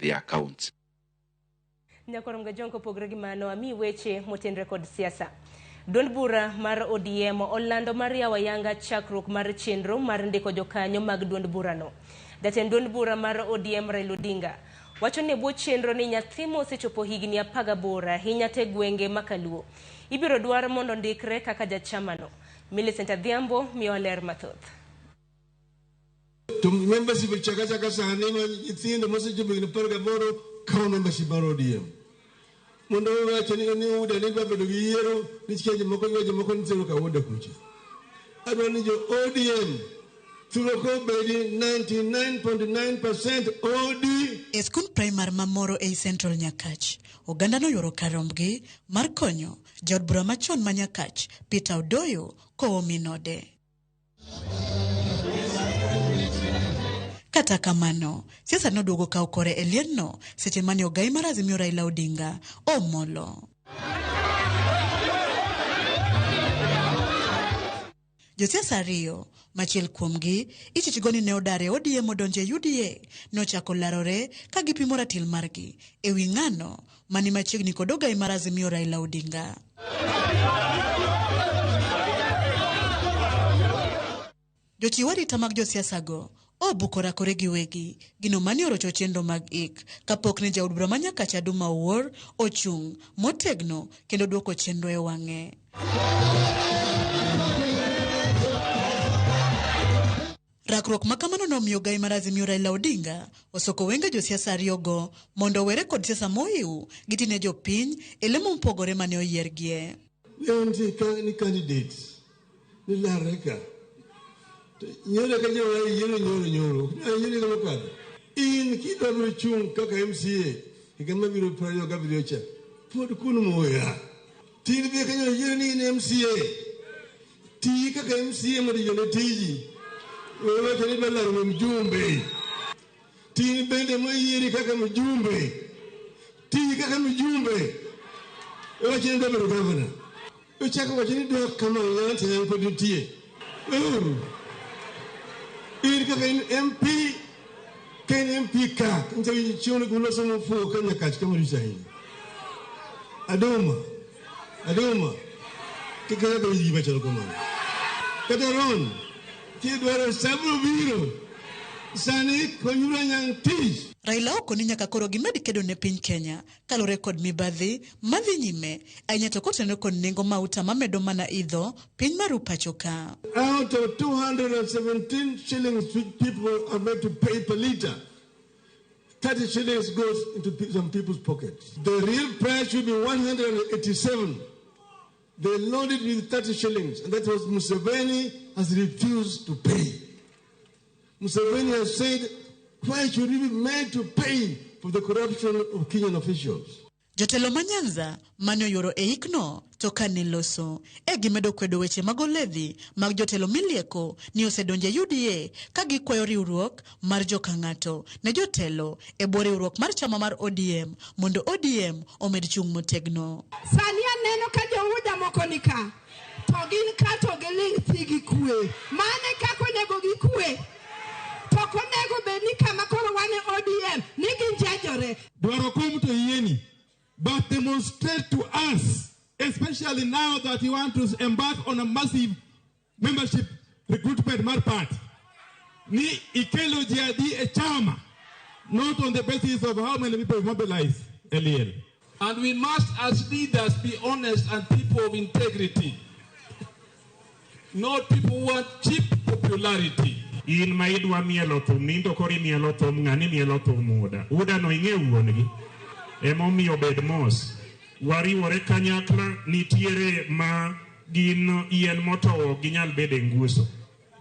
their accounts. Nyakwar Mgajong kopogore gi mano, ami weche motenre kod siasa. Duond bura mar ODM olando mar yawo ayanga chakruok mar chenro mar ndiko jokanyo mag duond burano. Jatend duond bura mar ODM Raila Odinga wacho ni e bwo chenro ni nyathi mosechopo higni 18 ahinya te gwenge ma Kaluo ibiro dwar mondo ndikre kaka jachamano. Millicent Adhiambo miyowa ler mathoth. To membership chaka chaka sani ma nyithindo mosechopo higni 18 kawo membership mar ODM. Mondo wacho ni UDA ni dwa bedo gi yiero nikech jomoko ywa jomoko ni ka UDA kucha. Adwa ni jo ODM thuolo kobedi 99.9% OD. E skund primar ma Moro ei Central Nyakach, oganda noyuoro kar rombgi mar konyo jaod bura machon ma Nyakach, Peter Odoyo, kowo min ode. Kata kamano, siasa noduogo kawo kore e liendno seche mane ogai mar Azimio Raila Odinga omolo. Josiasa ariyo, machiel kuomgi ichichgo ni ne odar e ODM odonjo e UDA, nochako larore ka gipimo ratil margi e wi ng'ano mani machiegni kod ogai mar Azimio Raila Odinga. Jochiw arita mag josiasago obuko rakore giwegi gino mane orocho chenro mag ik kapok ne jaod bura ma Nyakach Aduma Owuor ochung' motegno kendo duoko chenro e wang'e. Rakruok ma kamano nomiyo ogai mar Azimio Raila Odinga osoko wenge josiasa ariyogo mondo owere kod siasa mohiu gitine jopiny e lemo mopogore mane oyiergie. Ne nitie ka ni candidates ni larre ka. Nyoro ka jo yiero nyoro nyoro. Ne yiero higa mokadho. In kidwa biro chung' kaka MCA higa mabiro 27 cha. Pod kun muya. Tin bi kanyo yiero ni in MCA. Ti kaka MCA mondo jone tiji. We wacho ni idwa laro mjumbe. Tin bende moyieri kaka mjumbe. Ti kaka mjumbe. We wacho ni idwa bedo governor. Ochako wacho ni dwa kama ng'ato en pod nitie. Weuru. In kaka in MP, ka in MP ka, nitie chiemo guloso mofuwo ka Nyakach kama richo ahinya. Aduma, Aduma, kik kaka gima chalo kamano. Kata Ron, kidwaro sabro biro, sani konyuru anyang' tich. Raila okoni nyaka koro gimed kedo ne piny Kenya kalure kod mibadhi madhi nyime ahinya to kotenore kod nengo mauta mamedo mana idho piny maru pacho ka. Out of 217 shillings which people are made to pay per litre, 30 shillings goes into some people's pockets. The real price should be 187. They loaded with 30 shillings, and that was Museveni has refused to pay. Museveni has said, why should we be made to pay for the corruption of Kenyan officials? Jotelo ma Nyanza mane oyuoro e ikno to kane loso e gimedo kwedo weche mag oledhi mag jotelo milieko ni osedonjo e UDA ka gikwayo riwruok mar joka ng'ato ne jotelo e bwo riwruok mar chama mar ODM mondo ODM omed chung' motegno. Sani aneno ka jo-UDA moko ni ka to gin ka to giling' thi gi kwe. Mano e kaka onego gikwe. To ok onego bed ni kama koro wan e ODM ni ginjejore. Dwaro kom to yieni, but demonstrate to us, especially now that you want to embark on a massive membership recruitment mar party, ni ikelo ji adi e chama, not on the basis of how many people you mobilize e liel. And we must, as leaders, be honest and people of integrity, not people who want cheap popularity. In ma idwa mielo thum, nindo koro imielo thum, ng'ani mielo thum UDA. UDA no ing'e wuon-gi. Emomiyo bed mos. Wariwore kanyakla, nitiere ma gin yien motowo ok ginyal bedo e nguso.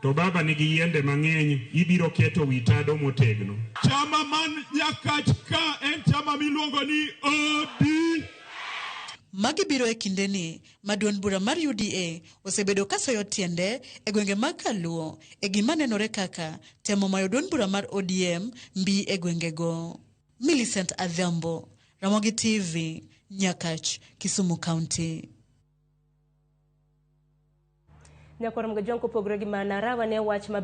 To baba nigi yiende mang'eny, ibiro keto wi tado motegno. Chama man Nyakach ka en chama miluongo ni OD. Magi biro e kindeni ma duond bura mar UDA osebedo ka soyo tiende e gwenge mag Kaluo e gima nenore kaka temo mayo duond bura mar ODM mbi e gwengego. Millicent Adhiambo, Ramogi TV, Nyakach, Kisumu County. Nyakwar Mgajwang' kopogore gi mana rawa ne wach ma